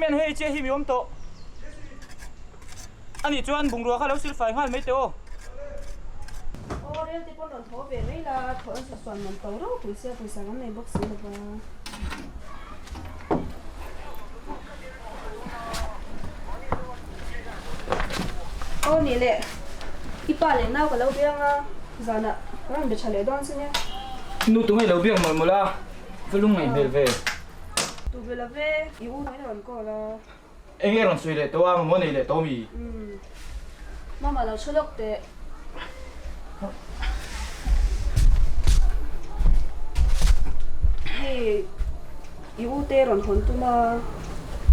Cameraman hei chiah hi mi awm tawh. Anih chuan bungrua kha lo silfai nghal mai teh aw. Aw rel te pawn rawn thaw ve mai la, thaw an suan man to ropui sia pawisa kan nei bawk si lova. Aw nih leh i pa leh nau ka lo biang a, zanah ka rawn be tha leh dawn che nia. Nu tunge lo biak mawlh mawlh a, va lung ngaih hmel ve. Tu ve lo ve, i u in a rawn call a. Enge rawn sawi leh tawh a, mamawh nei leh tawh mi? Umm, mama lo chhu lawk teh. Hei i u te rawn hawn tum a,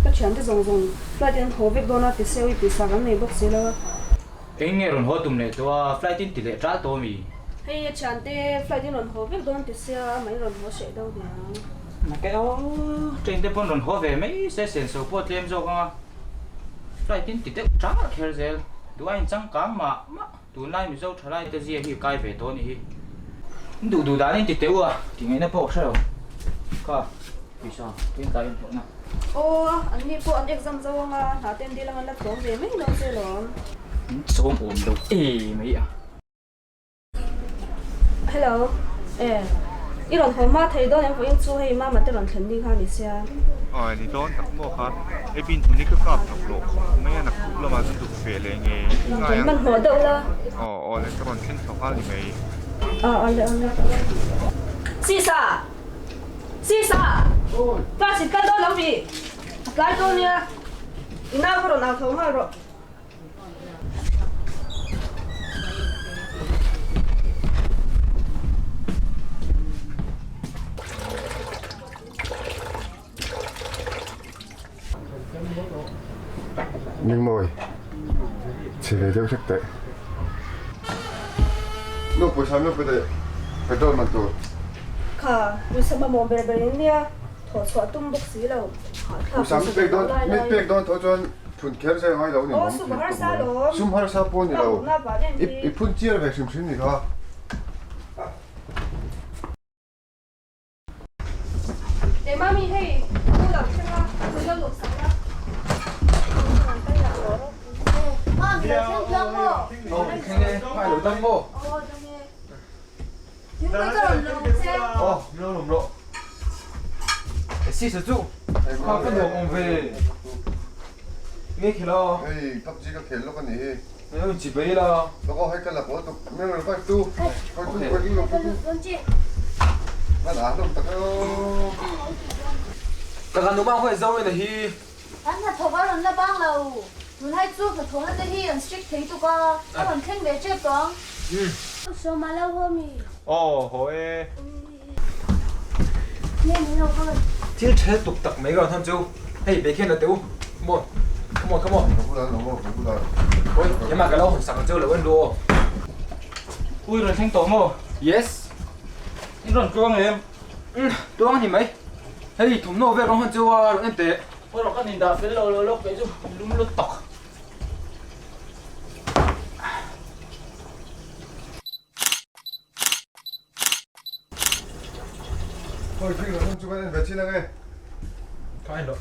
ka thiante zawng zawng flight in an haw vek dawn a, ti seu i pisa kan nei bawk si lo a. Eng nge rawn haw tum leh tawh a, flight in ti leh ṭal tawh mi? Hei a thiante flight in rawn haw vek dawn ti sia, amah in rawn haw hreh deuh niang. Nake aw, train te pawn rawn haw ve mai se senso pawh tlem zawk ang a, flight in ti deuh ṭal kher zel, duh a inchangkang mah mah, tunlai Mizo ṭhalai te zia hi kai ve tawh a nih hi. Duh duh dan in ti teh u a, ti ngaihna pawh ka hre lo. Kha, pawisa tlem tlai in hlawhna. Aw, an ni pawh an exam zo anga hna ten dil anga la tlawm ve mai lo che lawm. In chawm awm lo e mai a. Hello, e i rawn haw hma thei dawn em vawiin chu hei mama te rawn thlen ni kha a ni sia. Aw ni dawn tak maw kha, hei bin hmun hi ka kap tak loh khawp mai a naktuk lamah chuan duk feh leh ngei ngai ang. Rawn hmanhmawh deuh la. Aw aw le ka rawn thleng chho nghal ni mai. Aw aw le aw le. Sisa! Sisa! Class in kal dawn lo mi? A tlai dawn nia. I nau ka rawn au tho nghal rawh. Mingmawi, chhe ve deuh hlek teh. Nu pawisa min pe teh, petrol man tur. Kha, pawisa mamawh ber ber in nia, thawh chhuah tum bawk si lo. Pawisa min pek dawn, min pek dawn tho chuan phun kher zai ngai lo ni Aw, sum harsa lawm. Sum harsa pawh ni lo. I phun chiar ve hrim hrim ni kha. E mami hei u lo thleng a u lo luh sak la. Mami lo thleng tlang maw? Aw thleng e, hmai lo dam maw? Aw dam e. Thingpui ka rawn lawm che. Aw min lo lawm rawh. E sisa chu kha ka nuam awm ve. Nge khel a? Hei PUBG ka khel lawk a nih hi. Hei rawn chi bai la. Lawk aw hei ka la pawl tuk min rawn fight tu. Fight tu fight tu fight tu. Hman a hlawm tak aw. Ka kan numa hawi zo in a hi. An hnathawk a rawn la bang lo. Tunlai chu hnathawhna te hi an strict thei tuk a, a rawn thleng ve tep tawh ang. Sawma lo haw mi? Aw haw e. Nge min lo hawn? Thil ṭhel tuk tak mai ka rawn hawn chu. Hei be khian la teh u. Come on. Come on, come on. Ka bulah lo maw, ka bulah. Oi, keimah ka lo hawn sak ang che u lo en lu aw. Ui rawn thleng tawh maw? Yes. In rawn tluang em? Umm, tluang a ni mai. Hei thawmhnaw vel rawn hawn chu a rawn en teh. Aw rawh ka nin dah fel lo lo lawk kei chu lum lut tak. Khawi thing rawn hawn chu kan en ve chin ang e. Ka en loh.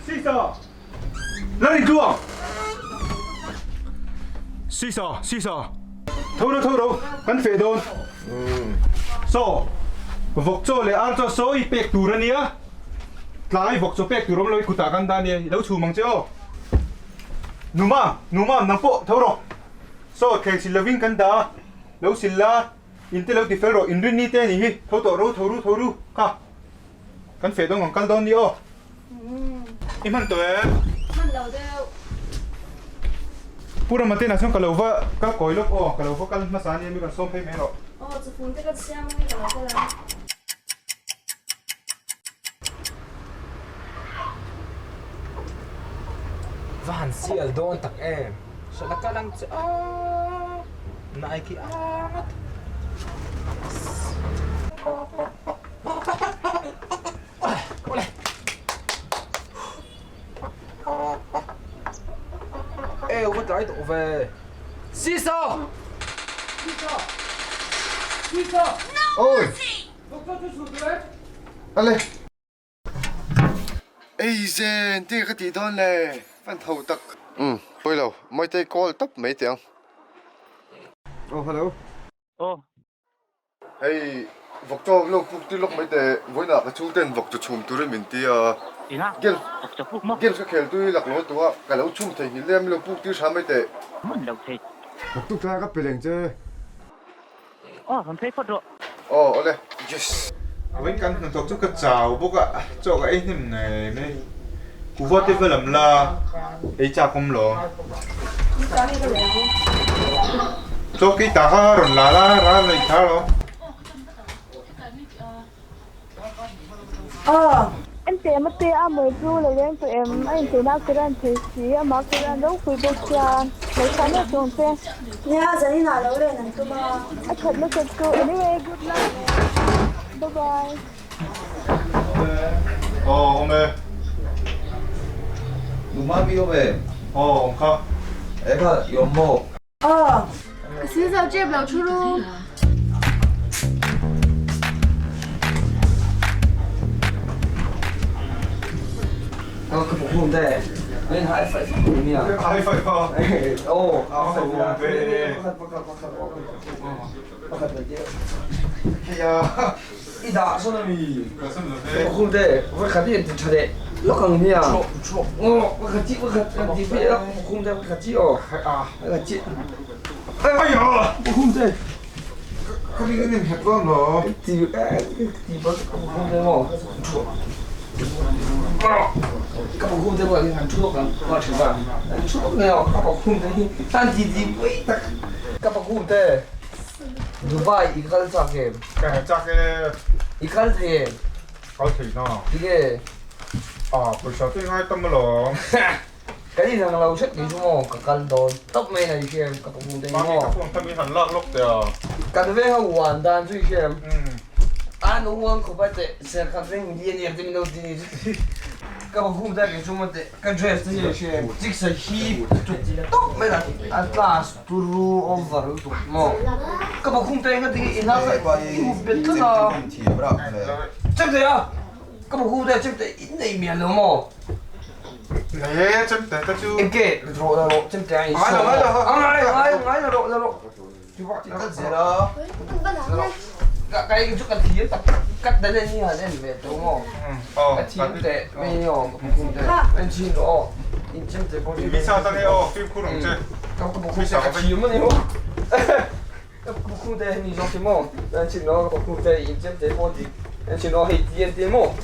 Sisa! Lal in tluang! Sisa! Sisa! Tho ro tho ro, kan feh dawn. Saw, vawk chaw leh ar chaw saw i pek tur a nia. Tlai vawk chaw pek tur awm lo i kutah kan dah a nia, i lo chhum ang che aw. Numa, Numa, nang pawh tho rawh. Saw, thleng sil lovin kan dah a, lo sil la, in te lo ti fel rawh, inrinni te a nih hi, tho tawh ro, tho ru, tho ru, kha. Kan feh dawn kan kal dawn ni aw. I hman tawh em? Hman lo deuh. Pu Ramaten ah chuan ka lo va kal kawi lawk aw, ka lo va kal hmasa ania mi rawn sawm phei mai rawh. Aw chufun te ka siam ange ka lo kal ang. Va han sial dawn tak em? Hrilh a kal ang che aw. Nai khi angat. Ê, va tlai tawh ve. Sisa! Sisa! Sisa! Oi! Doctor chu chhut tur e. Ale. Ei zen ti ka tih dawn le fan tho tak. Umm pawi lo Mawitei call tawp mai teh ang. Oh hello. Aw. Hei vawk chaw lo puk tir lawk mai teh vawiinah ka chhungten vawk chaw chhum turin min ti a. Ina Games vawk chaw puk maw? Games ka khel tui lak lo tua ka lo chhum thei nghilh em lo puk tir hram mai teh. Hman lo thei. Naktuk tlai ka pe leng che. Aw rawn phei phawt rawh. Aw awle yes. Vawiin kan hnathawk chu ka chau bawk a, chaw ka ei hnem ngei mai. Kuhva te va lam la, ei chak awm lo. Chaw kei ta kha rawn la la, ral la i thar lo. Aw. Ente mate a mawi chu lo leng tawh em? A incheina a Korean thei si, amah Korean ropui bawk sia, lo chhuah mek tawh ang che. Nia, zanin ah lo len an tum a. A that nasat chu anyway good luck bye bye. Aw awm e. Numa mi awm em? Aw awm kha. E kha i awm maw? Aw. Ka sil zo tep lo thu ru. Ka buk hmun te min high five nia. High five a. Aw. Pakhat pakhat pakhat pakhat mai te. Heia. I dah sawn ami. Dah sawn lo ve. Buk hmun te pakhat hi an ti tha leh lawk ang nia. Aw pakhat chi pakhat an ti ve a buk hmun te pakhat chi aw. Pakhat chi. Aiya. Buk hmun te. Ka ring in in nghet dawn lo. Ti ti bak ka buk hmun te maw. Ka buk hmun te pawh hi han thu lawk ang ka tha va. An thu lawk nei aw ka buk hmun te hi han ti ti pui tak. Ka buk hmun te Dubai i kal chak em? Ka chak e. I kal thei em? Kal thei na. Tinge? Ah pawisa te ngai tam alawm. Kan inang lo hret ni chu maw ka kal dawn tawp mai na i hria em ka pamu te hi maw. Mami ka phone kha min han lak lawk teh a. Kan veng a uan dan chu i hria em? A nu uan khawp a teh ser khat veng mi ania te min lo ti ni chu. Ka pamu te kei chu maw teh ka dress te hi i hria em? Chiksa hi tuk tawp mai na a class turu over lutuk maw. Ka pamu te nga tinge inang i hup bet tlat a. Chek thei a ka pamu te chek thei in nei mial lo maw. Nge chem te te chu. Enge rawh la rawh chem te ai Ngai lo ngai lo. Ngai ngai ngai la rawh la rawh. Ka zel a. Ka cái chu ka thiam tak kat dan ni han en ve to mo. Ka thiam te me o ka kum te. En chin o. In chem te pawh. Mi sa tang e o phim khur ang che. Ka ka bu ka thiam ani ho. Ka bu khu te ni zo mo. En chin no ka bu te in chem te pawh di. En chin no hei ti en ti mo.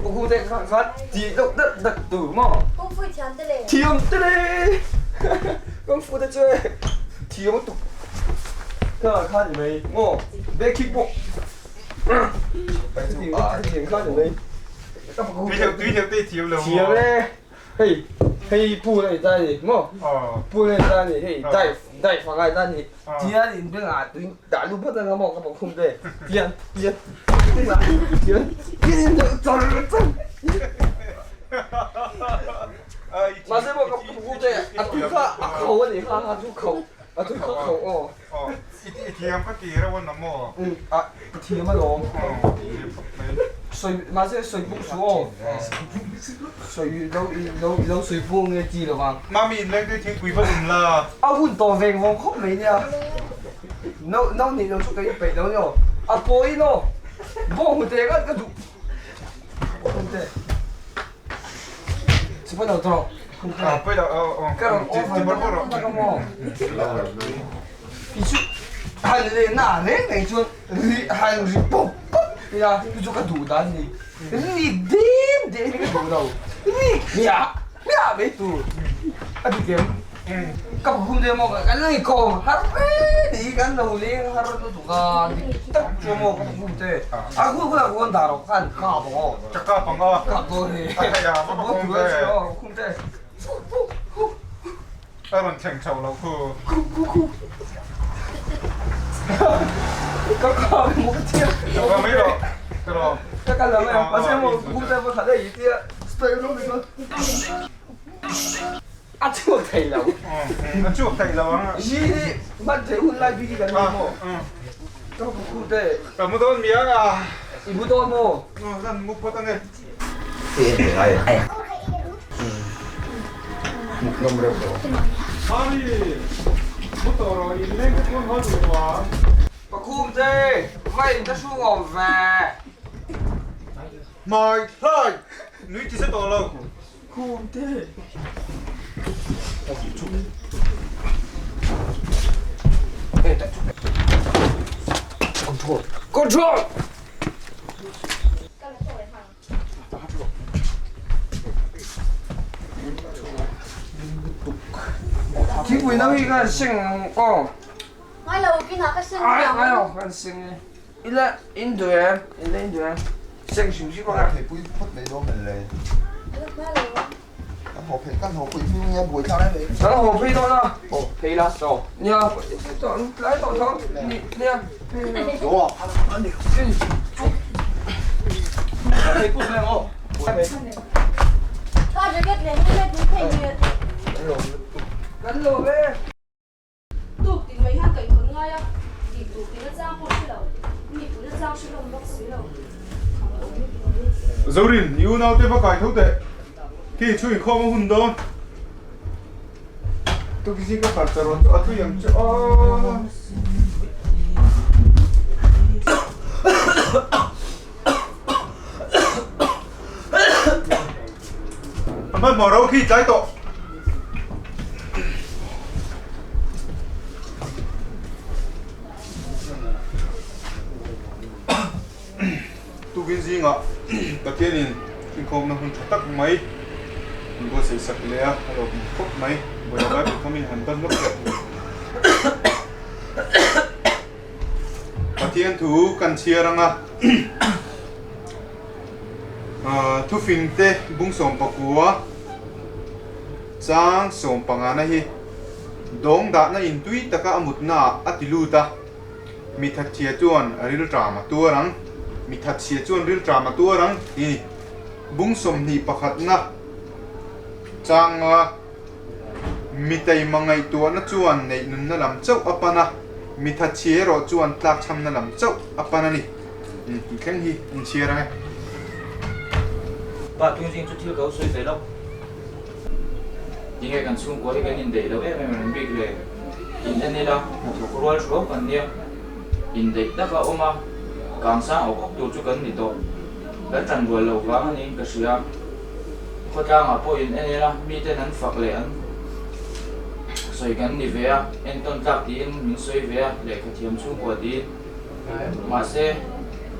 Bu khu te kha kha ti dok dat dat tu mo. Kung fu thiam te le. Thiam te le. Kung fu te chu thiam tuk. Kha kha ni mai mo. Back kick mo. Thiam kha ni mai. Tui thiam tui thiam te thiam lo. Thiam e. Hei hei pu nei ta ni mo. Pu nei ta ni hei dive dive angai ta ni. Tian in beng ah tui dah lu phawt anga maw ka bawk khum te. Tian tian tian tian char char. Mahse maw ka pu te a tui kha a kho ani kha a tu kho a tu kha kho aw. I thiam ka ti reuh a na maw? A thiam alawm. Sawi mahse sawi buk su aw. Sawi lo lo lo sawi pawh nge ti lo vang. Mami in leng te thingpui va dum la. A hun tawh veng vawng khawp mai nia. No no nih lo chu ka in peih lo ni aw. A pawi in aw. Bawng hu te ngat ka duh. Hun te. Sipai lo tawh. A pawi lo aw aw. Ka rawn over tak a maw. Ti chu han leh na reng reng chuan ri han ri pawp pawp ila chu chu ka duh dan ni ri dim dim hi ka duh lo ri hmiah hmiah mai tur a ti kem ka hum deuh maw kan lo inkawm har ve ni kan lo leng har lutuk a dik tak chu maw ka hum te a hun hunah khawn dah rawh khan kap ang aw ka kap ang a kap dawn ni a hei a va hum ve hum te A rawn thleng chho lo khu. Ka kha mu ka thiam. Ka mai rawh. Ka rawh. Ka kal lo mai a. Mahse maw kum te pakhat a i tia style rawh ni chuan. A chhuak thei lo. A chhuak thei lo ang. Hi hi hman thei hun lai bik hi kan ni maw. Ka bu khu te. Ka mu dawn miang a. I mu dawn maw? Aw kan mu phawt ange. Mami, mu tawh rawh in leng te chuan haw duh tawh ang. Pakhum te, vai in ta hru awm ve. Hmai hlai, nui ti se tawh lo. Khum te. Control. Control! Thingpui no hi ka seng aw. Ngai lo kinah ka seng ngai ngai lo kan seng e. Ila in duh em? Ila in duh em? Seng hrim hrim ang a. Theipui phawt mai dawn mel le. Kan haw phei kan haw pui hming nge buai thlak em em. Kan haw phei dawn a. Aw phei la saw. Nia tlai tawh tho nia. Aw ani. Theipui mai ang aw. Ka jacket leh helmet min thei hmel. Kan lawm e. Tuk tin mai hian kaihthawh ngai a, tih tur tih nachang pawh hre lo, mi pui nachang hre hlawm bawk si lo, kham a awm lutuk a ni. Zorin, i unaute va kai tho teh. Khi chhu inkhawm a hun dawn. Tukzing ka hmarcha rawn chu a tui ang chu aw. A hmanhmawh ro khi tlai tawh. Tukin zingah Pathianin inkhawmna hun tha tak mai min buatsaih sak leh a, a lawmawm khawp mai. Vawiin Bible thamin han ban lawk teh. Pathian thu kan chhiar anga thufing te bung 19 chang 15 na hi dawng dahna in tui taka a mutna ah a ti lut a, mi thatchhia chuan rilṭam a tuar ang, mi thatchhia chuan rilṭam a tuar ang tih a ni. Bung 21 na changa. Mi taima ngaihtuahna chuan neih nunna lam chauh a pan a, mi thatchhi erawh chuan tlakchhamna lam chauh a pan a ni. Tih thleng hi an chhiar ang e. Pa Tungzing chu thil ka ho sawi ve lo. Tinge kan chhungkua hi kan indaih lo em em reng bik le? In en ila, hnathawk rual thuau kan nia. Indaih taka awm a, kang sang awk awk tur chu kan ni tawh. Kan tan rual lo vang a niin ka hria. Khawtlangah pawh in en ila miten an fak leh an sawi kan ni ve a, entawn tlak tiin min sawi ve a, lehkha thiam chhungkua tiin. Mahse,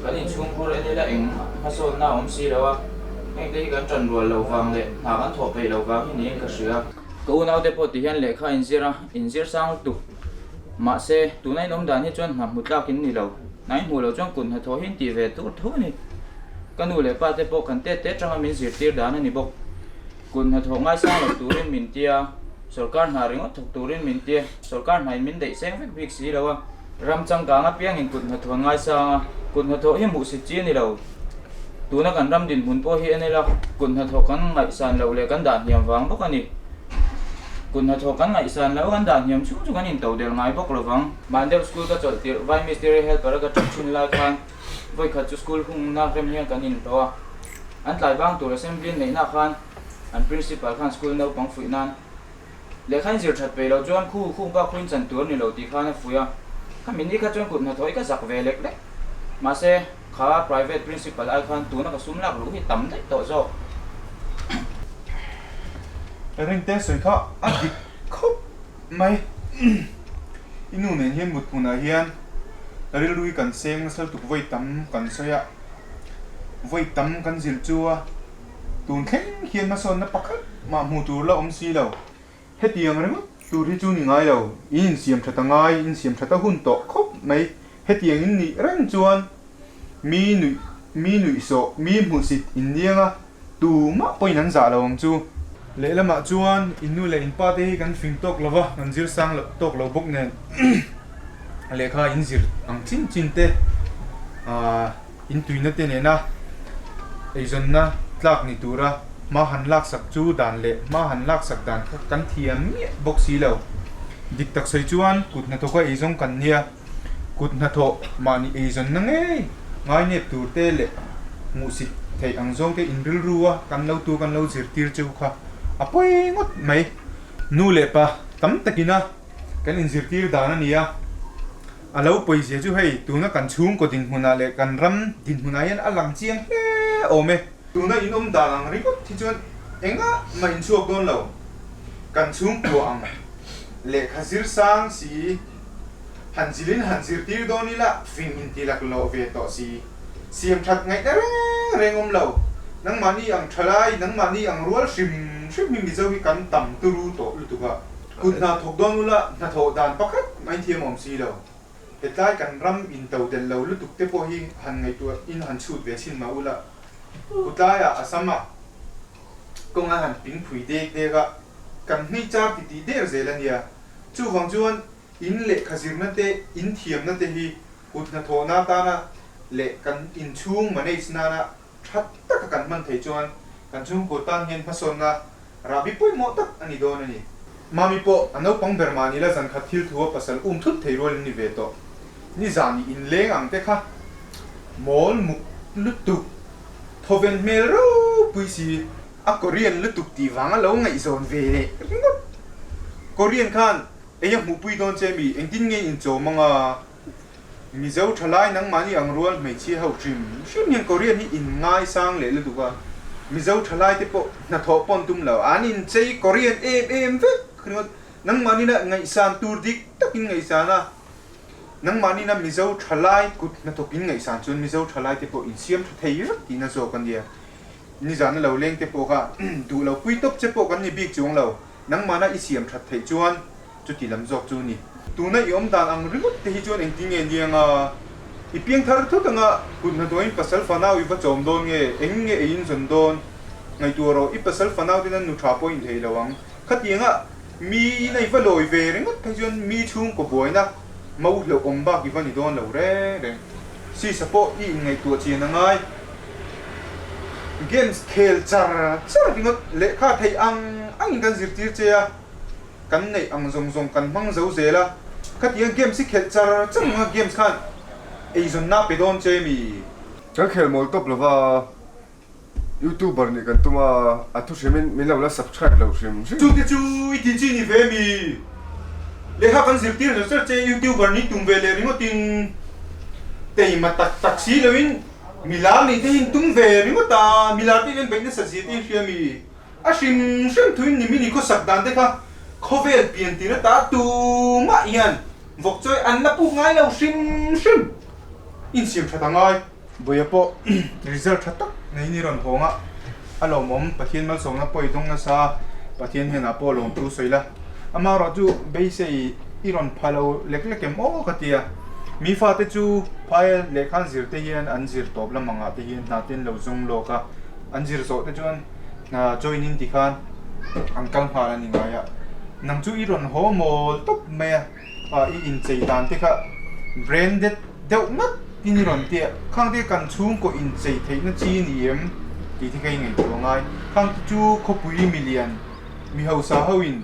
kan inchhungkhur en ila eng hmasawnna a awm si lo a, hengte hi kan tan rual lo vang leh hna kan thawh peih lo vang hi niin ka hria. Ka unaute pawh ti hian lehkha a inzir a, inzir sang lutuk. Mahse, tuna in awm dan hi chuan hna hmu tlak in ni lo. Hna in hmuh loh chuan kut hnathawh hi in tih ve tur tho a ni. Ka nu leh pa te pawh kan tet te atanga min zirtir dan a ni bawk. Kut hnathawh ngaisang lo turin min tia, sawrkar hna ringawt thawk turin min tia, sawrkar hna in min daih seng vek bik si lo a. Ram changkang apiangin kut hnathawh an ngaisang a, kut hnathawh hi hmuhsit chi a ni lo. Tuna kan ram dinhmun pawh hi en ila, kut hnathawh kan ngaihsan loh leh kan dah hniam vang bawk a ni. Kut hnathawh kan ngaihsan loh kan dah hniam chhung chu kan into del ngai bawk lovang. Mandeuh school ka chawlh tirh Vai Mistiri helper a ka ṭap ṭhin lai khan vawikhat chu school hungna rem hian kan inhlawh a. An tlai bang tur assembly neihna khan an principal khan school naupang fuih nan lehkha in zir ṭhat peih loh chuan khu khung bak khuin chan tur a ni lo tih khan a fuih a. Khami ni kha chuan kut hnathawh hi ka zak ve lek lek. Mahse kha private principal ai khan tuna ka sum lak luh hi tam daih tawh zawk. Ringte sawi kha a dik khawp mai. I nu nen hian mut hmunah hian rilru hi kan seng nasa lutuk vawi tam kan sawi a, vawi tam kan zilh chu a, tun thleng hian hmasawnna pakhat mah hmuh tur la awm si lo. Hetiang ringawt tur hi chu ni ngai lo, in insiam that a ngai, insiam that a hun tawh khawp mai. Hetiang in nih reng chuan mi nuih mi nuihsawh, mi hmuhsit in niang a, tumah pawhin an zah lo ang chu. Lehlamah chuan in nu leh in pa te hi kan fing tawk lo va, kan zir sang loh tawk lo bawk nen lehkha in zir ang chin chin te in tuina te nena eizawnna tlak ni tura hma han laksak chu dan leh hma han laksak dan kha kan thiam miah bawk si lo. Dik tak sawi chuan kut hnathawka eizawng kan nia. Kut hnathawh mahni eizawnna ngei ngainep tur te leh hmuhsit theih ang zawng te inrilru a kan lo tu kan lo zirtir chu kha a pawi ngawt mai. Nu leh pa tam takina kan inzirtir dan a ni a, a lo pawizia chu hei tuna kan chhungkaw dinhmunah leh kan ram dinhmunah hian a lang chiang hle awm e. Tuna in awm dan ang ringawt hi chuan engah mah inchhuak dawn lo, kan chhungkua ang lehkha zir sang si, Han zilin han zirtir dawn ila fing inti lak lawh ve tawh si. Siam that ngaihna reng reng awm lo. Nangmahni ang thalai, nangmahni ang rual hrim hrim hi Mizo hi kan tam turu tawh lutuk a. Kut hna thawk dawn ula hnathawh dan pakhat mai thiam awm si lo. Hetlai kan ram into del lo lutuk te pawh hi han ngaihtuah in han chhut ve chhin mah ula. Kutlaiah Assam ah kawng a han ping phui dek dek a, kan hmei char titih der zel a nia. Chuvang chuan In lehkha zirna te, in thiamna te hi kut hnathawhna atana leh kan inchhung manage nana tha taka kan hman theih chuan kan chhungkaw tan hian hmasawnna rahbi pawimawh tak a ni dawn a ni. Mami pawh a naupang ber mahni la zankhat thil thu a pasal um thut thei rual in ni ve tawh. Nizan i inleng ang te kha mawl muk lutuk, thawven hmel ropui si, a Korean lutuk tih vanga lo ngaihzawn ve leh ringawt. Korean khan Ei a hmuhpui dawn che mi, engtin nge inchawm anga? Mizo thalai nangmahni ang rual hmeichhia ho hrim hrim hian Korean hi in ngaisang leh lutuk a, Mizo thalai te pawh hnathawh pawn tum lo, an inchei Korean em em vek ringawt, nangmahnina ngaihsan tur dik takin ngaihsan a, nangmahnina Mizo thalai kut hnathawk in ngaihsan chuan Mizo thalai te pawh insiam tha thei vek tihna zawk a nia. Nizana lo leng te pawh kha duh lo pui tawp che pawh kan ni bik chuang lo. Nangmahna i siam that theih chuan chuti lam zawk chu ni. Tuna i awm dan ang ringawt te hi chuan engtin nge niang a? I piang thar thut anga kut hnathawhin pasal fanau i va chawm dawn nge? Eng nge ei in zawn dawn? Ngaihtuah rawh, i pasal fanau ten an nu tha pawh in thei lo ang. Khatianga mi in a i va lawi ve ringawt phei chuan mi chhungkaw buaina mo hlauh awm bak i va ni dawn lo reng reng. Sisa pawh i inngaihtuah chian a ngai. Games khel char char ringawt lehkha theih ang angin kan zirtir che a, kan neih ang zawng zawng kan hmang zo zel a, khatiang games hi khelh char char anga games khan eizawnna pe dawn che mi? Kan khel mawl tawp lova Youtuber nih kan tum a, a thu hrimin min lo la subscribe lo hrim hrim. Chungte chu i tih chi ni ve mi? Lehkha kan zirtir zar zar che Youtuber nih tum ve leh ringawtin teima tak tak si loin Milar nih te hi in tum ve ringawt a, milar te hian beih nasa zia te hi hria mi? A hrim hrim thuin ni mini khawsak dan te kha khawvel pian tir ata tumah hian vawk chawi an la puk ngai lo hrim hrim. Insiam that a ngai. Buaia pawh result tha tak neiin i rawn hawng a, a lawmawm Pathian malsawmna pawh i dawng nasa, Pathian hnenah pawh lawmthu sawi la. Amaherawh chu beisei i rawn pha lo lek lek em aw ka ti a. Mi fate chu phai lehkha an zir te hian an zir tawp lam angah te hian hna te an lo zawng lawk a, an zir zawh te chuan hna join in tikhan an kal nghal a ni ngai a. Nang chu i rawn haw mawl tawp mai a, i inchei dan te kha branded deuh ngat tin i rawn ti a, khang te kan chhungkaw inchei theihna chi ni em tih te kha i ngaihtuah ngai. Khang te chu khawpui milian Mi hausa ho in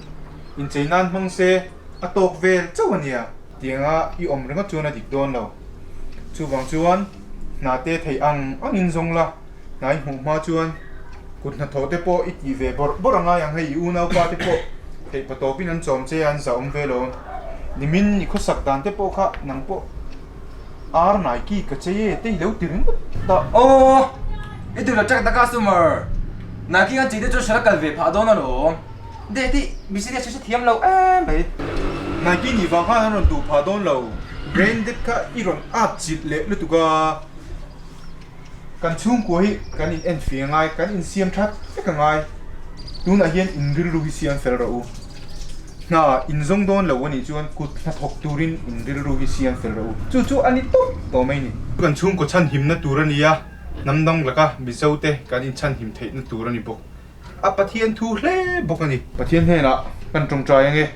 inchei nan hmang se a tawk vel chauh a nia. Tianga i awm ringawt chuan a dik dawn lo. Chuvang chuan hna te theih ang ang in zawng la, hna i hmuh hma chuan kut hnathawh te pawh i tih ve bawrh bawrh a ngai ang hei i unaupa te pawh theih pa tawp in an chawm che a an zah awm ve lo. Nimin i khawsak dan te pawh kha nang pawh ar Nike ka chei e te i lo ti ringawt ta. Aw i duh lo check the customer. Nike an chite chu hre kal ve phah dawn alawm. Deh tih business hi hre thiam lo em mai. Nike nih vang khan an rawn duh phah dawn lo. Branded kha i rawn at chilh leh lutuk a. Kan chhungkua hi kan in en fih angai, kan in siam that vek angai. Tunah hian in rilru hi siam fel rawh u. Hna in zawng dawn lo anih chuan kut hnathawk turin in rilru hi siam fel rawh u. Chu chu a ni tawp tawh mai ni. Kan chhungkaw chhanhimna tur a ni a. Hnam dang laka Mizo te kan inchhanhim theihna tur a ni bawk. A Pathian thu hle bawk a ni. Pathian hnenah kan tawngtai ange.